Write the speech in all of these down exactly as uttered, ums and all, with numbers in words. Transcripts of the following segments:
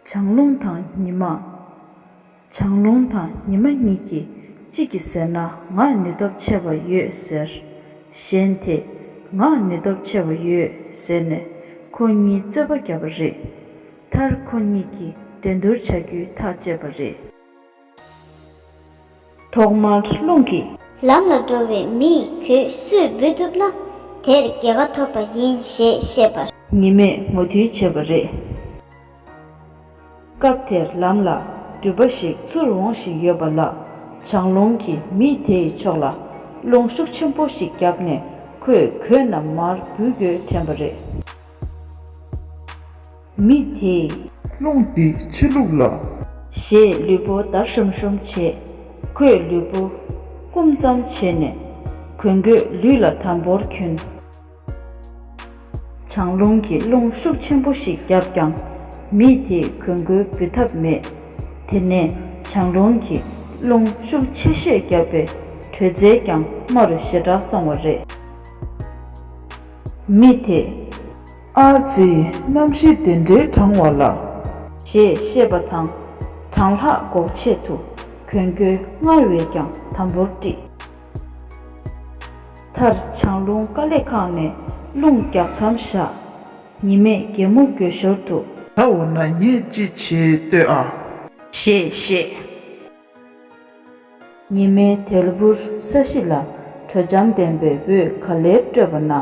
བྱང་རླུང་དང་ཉི་མ། བྱང་རླུང་དང་ཉི་མ་གཉིས་ཀྱིས་གཅིག་གིས་ཟེར་ན་ང་ནུས་སྟོབས་ཆེ་བ་ཡོད་ཟེར། གཞན་དེས་ང་ནུས་སྟོབས་ཆེ་བ་ཡོད་ཟེར་ནས་ཁོ་གཉིས་རྩོད་པ་བརྒྱབ་པ་རེད། མཐར་ཁོ་གཉིས་ཀྱིས་འགྲན་བསྡུར་བྱ་རྒྱུའི་ཐག་བཅད་པ་རེད། ཐོག་མར་རླུང་གིས། ལམ་ལ་འགྲོ་བའི་མིས་གོས་སུས་འབུད་ཐུབ་ན་དེར་རྒྱལ་ཁ་ཐོབ་པ་ཡིན་ཞེས་བཤད་པར། ཉི་མས་ངོ་ཐུག་བྱས་པ་རེད། སྐབས་དེར་ལམ་ལ་འགྲུལ་པ་ཞིག་ཚུར་འོང་བཞིན་ཡོད་པ་ལ། བྱང་རླུང་གིས་མི་དེའི་ཕྱོགས་ལ་རླུང་ཤུགས་ཆེན་པོ་ཞིག་བརྒྱབ་ནས་ཁོས་གོས་རྣམས་མར་འབུད་དགོས་དྲན་པ་རེད། མི་དེས། རླུང་འདིས་ཕྱི་བླུགས་ལ། ཞེས་ལུས་པོ་འདར་ཤོམ་ཤོམ་བྱས། ཁོས་ལུས་པོ་བསྐུམ་ཙམ་བྱས་ནས་གོས་མགོས་ལུས་ལ་དམ་པོར་གྱོན། བྱང་རླུང་གིས་རླུང་ཤུགས་ཆེན་པོ་ཞིག་བརྒྱབ་ཀྱང་། མི་དེས་གོས་མགོ་འབུད་ཐབས་མེད། དེ་ནས་བྱང་རླུང་གིས་རླུང་ཤུགས་ཆེ་ཤོས་བརྒྱབ་པས་དྲོད་རྫས་ཀྱང་དམའ་རུ་ཞེ་དྲག་སོང་བ་རེད། མི་དེས། ཨ་ཙི། གནམ་གཤིས་དེ་འདྲའི་གྲང་བ་ལ། ཞེས་བཤད་པ་དང་། གྲང་ལྷགས་འགོག་ཆེད་དུ་གོས་མགོ་སྔར་བས་ཀྱང་དམ་པོར་དཀྲིས། མཐར་བྱང་རླུང་དཀའ་ལས་ཁག་ནས་རླུང་རྒྱག་མཚམས་བཞག། ཉི་མས་རྒན་མོ་དགོད་ཞོར་དུ། ད་འོ་ན་ངས་ཅི་བྱེད་ལྟོས་ཨ། ཞེས་བཤད། ཉི་མས་དལ་བུར་ས་གཞི་ལ་དྲོ་འཇམ་ལྡན་པའི་འོད་ག་ལེར་སྤྲོས་པ་ན།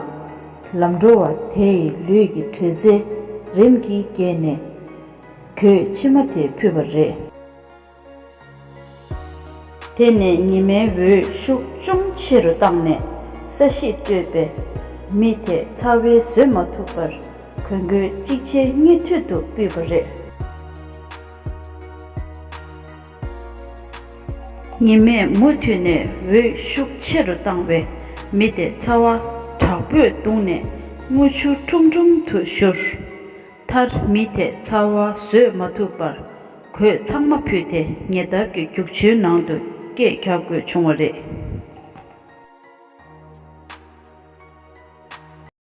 ལམ་འགྲོ་བ་དེ་ཡི་ལུས་ཀྱི་དྲོད་རྫས་རིམ་གྱིས་རྒྱས་ནས་གོས་ཕྱི་མ་དེ་ཕུད་པ་རེད། དེ་ནས་ཉི་མའི་འོད་ཤུགས་ཅུང་ཆེ་རུ་བཏང་ནས་ས་གཞི་སྤྲོས་པས། མི་དེ་ཚ་བས་བཟོད་མ་ཐུབ་པར་གོས་མགོ་གཅིག་ཆའི་གཉིས་མཐུད་དུ་ཕུད་པ་རེད། ཉི་མས་མུ་མཐུད་ནས་འོད་ཤུགས་ཆེ་རུ་བཏང་བས་མི་དེ་ཚ་བ་དྲག་པོས་བརྡུངས་ནས་རྔུལ་ཆུ་ཁྲུམ་ཁྲུམ་དུ་བཞུར། མཐར་མི་དེ་ཚ་བ་བཟོད་མ་ཐུབ་པར་གོས་ཚང་མ་ཕུད་དེ་ཉེ་འདབས་ཀྱི་རྒྱུག་ཆུའི་ནང་དུ་སྐད་རྒྱག་དགོས་བྱུང་བ་རེད།